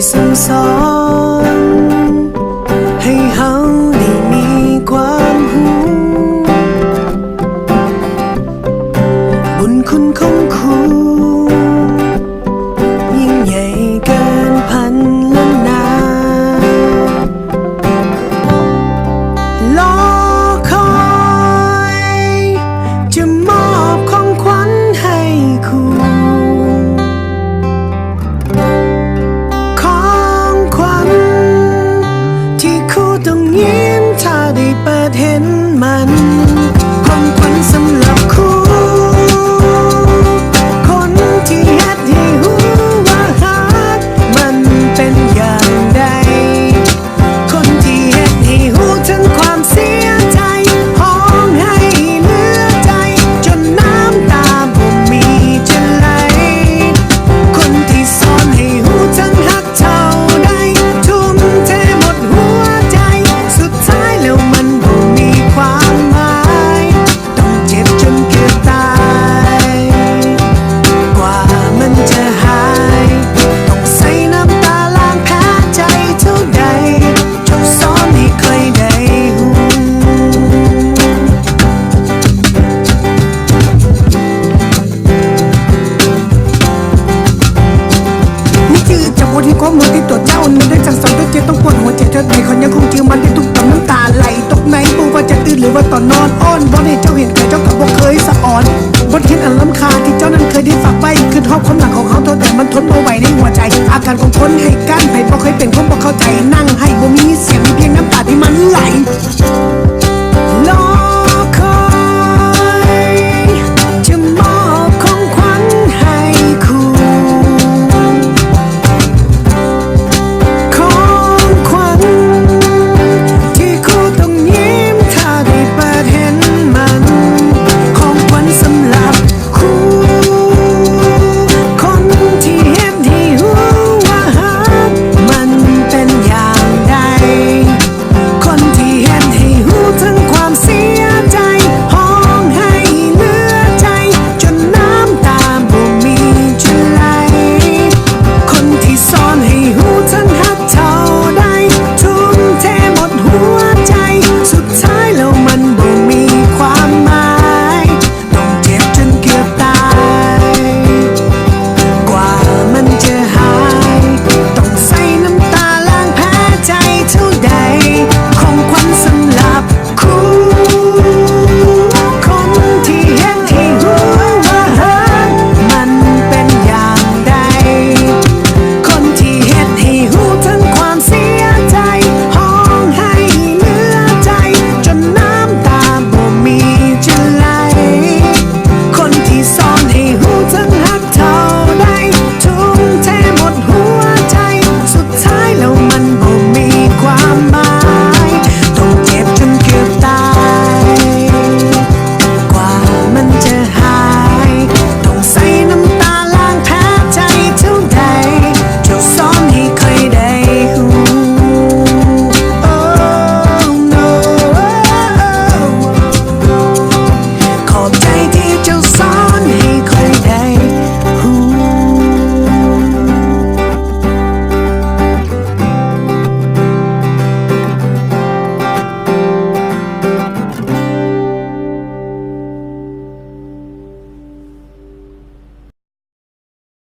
ສັ່ງສອນໃຫ້ເຮົາໄດ້ມີຄວາມຮູ້ ບຸນຄຸນຂອງຄູ ຍິ່ງໃຫຍ່ເກີນພັນລ້ານນາ ລໍຄອຍຈະມອບຂອງຂວັນໃຫ້ຄູ ຂອງຂວັນທີ່ຄູຕ້ອງຍິ້ມຖ້າໄດ້ເປີດເຫັນມັນ ຂອງຂວັນສຳລັບຄູ ຄົນທີ່ເຮັດໃຫ້ຮູ້ວ່າຮັກມັນເປັນຢ່າງໃດ ຄົນທີ່ເຮັດໃຫ້ຮູ້ເຖິງຄວາມເສຍໃຈ ຮ້ອງໄຫ້ເຫຼືອໃຈ ຈົນນ້ຳຕາບໍ່ມີຈະໄຫຼ ຄົນທີ່ສອນໃຫ້ຮູ້ເຖິງຮັກເທົ່າໃດ ທຸ່ມເທໝົດຫົວໃຈ ສຸດທ້າຍແລ້ວມັນບໍ່ມີຄວາມໝາຍ ຕ້ອງເຈັບຈົນເກືອບຕາຍ ກວ່າມັນຈະຫາຍ ຕ້ອງໃຊ້ນ້ຳຕາລ້າງແຜໃຈເທົ່າໃດ ຈົ່ງສອນໃຫ້ຂ້ອຍໄດ້ຮູ້ ມີຈື່ຈາກບົດຮຽນຄວາມຮູ້ຕິດຕົວເຈົ້າ ໜຶ່ງ ໄດ້ສັ່ງສອນຕົວເຈົ້າ ຕ້ອງປວດຫົວໃຈເທົ່າໃດ ຂ້ອຍຍັງຄົງຈື່ມັນໄດ້ທຸກຕອນ ນ້ຳຕາໄຫຼຕົກໃນ ບໍ່ວ່າຈະຕື່ນ ຫຼືວ່າຕອນນອນ ອ້ອນວອນໃຫ້ເຈົ້າເຫັນໃຈ ເຈົ້າກໍບໍ່ເຄີຍສະອອນ ບົດຮຽນອັນລ້ຳຄ່າທີ່ເຈົ້ານັ້ນເຄີຍໄດ້ຝາກໄວ້ ຄິດຮອດຄວາມຫຼັງຂອງເຮົາ ເທົ່າໃດມັນທົນບໍ່ໄຫວໃນຫົວໃຈ ອາການຂອງຄົນໃຫ້